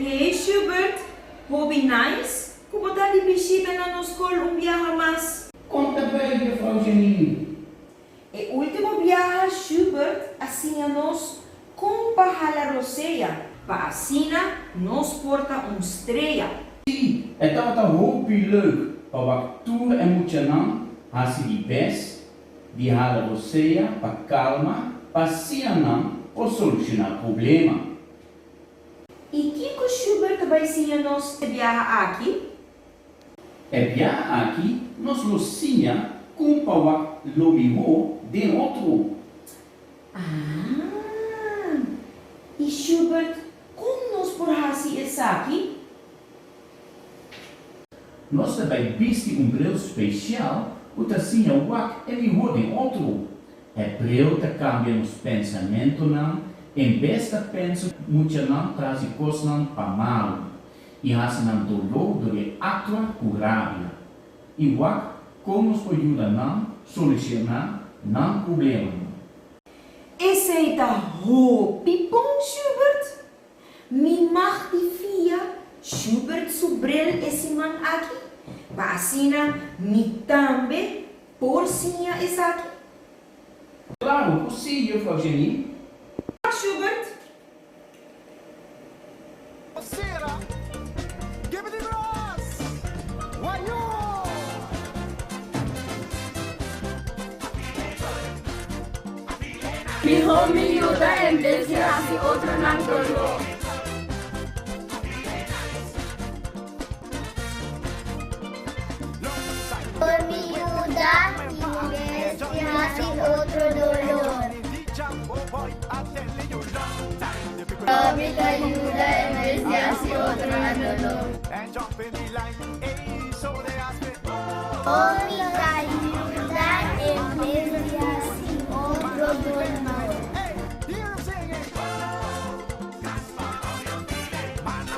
Hey Schubert, hopi nice ku bo ta di bishita na nos skol un biaha mas. Kon ta bai, Juffrouw Janine? E último biaha Schubert a siña nos kon pa hala rosea pa asina nos por ta un strea. Sí, e tabata hopi leuk pa wak tur e muchanan hasi di bes di hala rosea pa kalma pa asina nan por solushoná problema. I kiko Schubert ta bai siña nos e biaha aki? E biaha aki nos lo siña kon pa wak lo mihó den otro. Ah! I Schubert, kon nos por hasi esaki? Nos ta bai bisti un bril spesial ku ta siña wak e mihó den otro. E bril ta kambia nos pensamentunan, en bes ta pensa ku muchanan ta hasi kosnan pa malu. I hasi nan doló dor di aktua ku rabia. I wak kon nos por yuda nan solushoná nan problemanan. Esei ta hopi bon, Schubert! Mi mag di fia Schubert su bril e siman aki, pa asina mi tambe por siña esaki? Klaru ku sí, Juffrouw Janine. Schubert! Mihó mi yuda en bes di hasi otronan doló. Mihó mi yuda en bes di hasi otro doló. Mi ta yuda en bes di hasi otronan doló. Mi ta yuda en bes di hasi otro doló.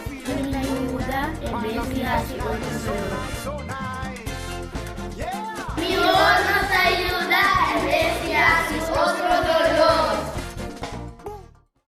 Mi ta yuda en bes di hasi otro doló.